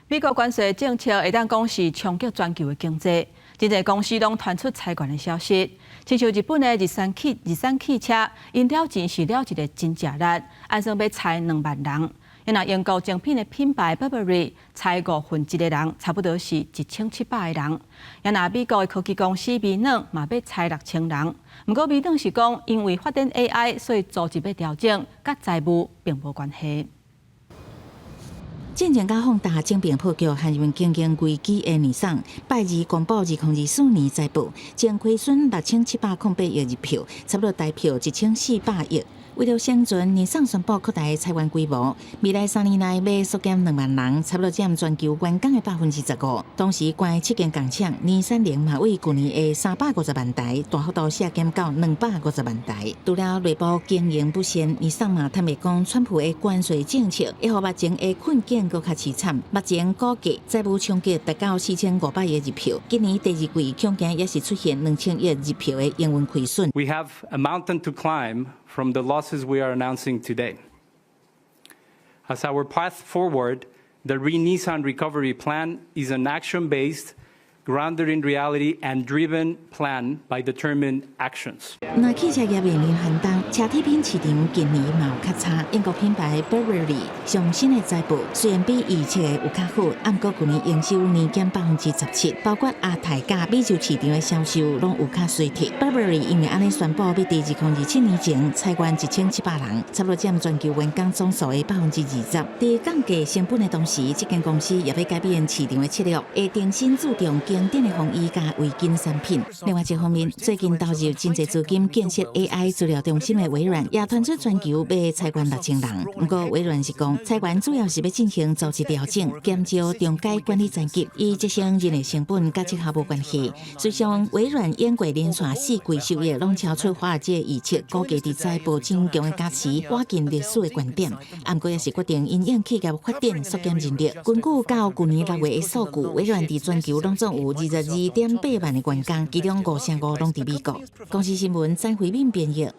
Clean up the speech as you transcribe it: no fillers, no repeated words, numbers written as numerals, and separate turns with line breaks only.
美國關稅政策會當講是衝擊全球的經濟，真濟公司攏傳出裁員的消息。親像日本的日產汽車，𪜶了錢是了一个真食力，按算欲裁2萬人。若英國精品的品牌 Burberry 裁1/5個人，差不多是1700個人。若美國的科技公司微軟嘛欲裁6000人。毋過微軟是講，因為發展 AI，所以組織欲調整，佮財務並無關係。
進前佮放大整併破局，陷入經營危機的尼桑，拜二公布2024年財報，淨虧損6708億日票，差不多台票1400億。為了生存，尼桑宣布擴大裁員規模，未來3年內欲縮減2萬人，差不多佔全球員工的15%。同時，關七間工廠，尼桑零嘛為舊年的350萬台，大幅度削減到250萬台。除了內部經營不善，尼桑嘛坦白講，川普的關稅政策會予目前的困境閣較淒慘。目前估計債務衝擊達到4500億日票，今年第二季恐驚也是出現2000億日票的營運虧損。
We have a mountain to climb from the losses we are announcing today. As our path forward, the Re-Nissan Recovery Plan is an action-based, grounded in reality and driven plan by determined actions.
那汽車業面臨寒冬，奢侈品市場近年嘛有較差。英國品牌 Burberry 上新的財報雖然比預測的有較好，毋過舊年營收年減17%，包括亞太佮美洲市場的銷售攏有較衰退。Burberry 因為按呢宣布欲佇2027年前裁員1700人，差不多佔全球員工總數的20%。佇降低成本的同時，這間公司也欲改變市場的策略，會重新注重經典的風衣佮圍巾產品。另外一方面，最近投入真濟資金建設 AI 資料中心的微軟，也傳出全球欲裁員6000人。毋過微軟是講，裁員主要是欲進行組織調整，減少中階管理層級，以節省人力成本，佮績效無關係。事實上，微軟經過連續4季收益攏超出華爾街預測，估計佇財報真強的加持，倚近歷史的懸點。毋過也是決定因應企業發展縮減人力。根據到舊年6月的數據，微軟佇全球攏總有22.8萬的員工，其中5成5攏佇美國。公視新聞詹慧敏編譯。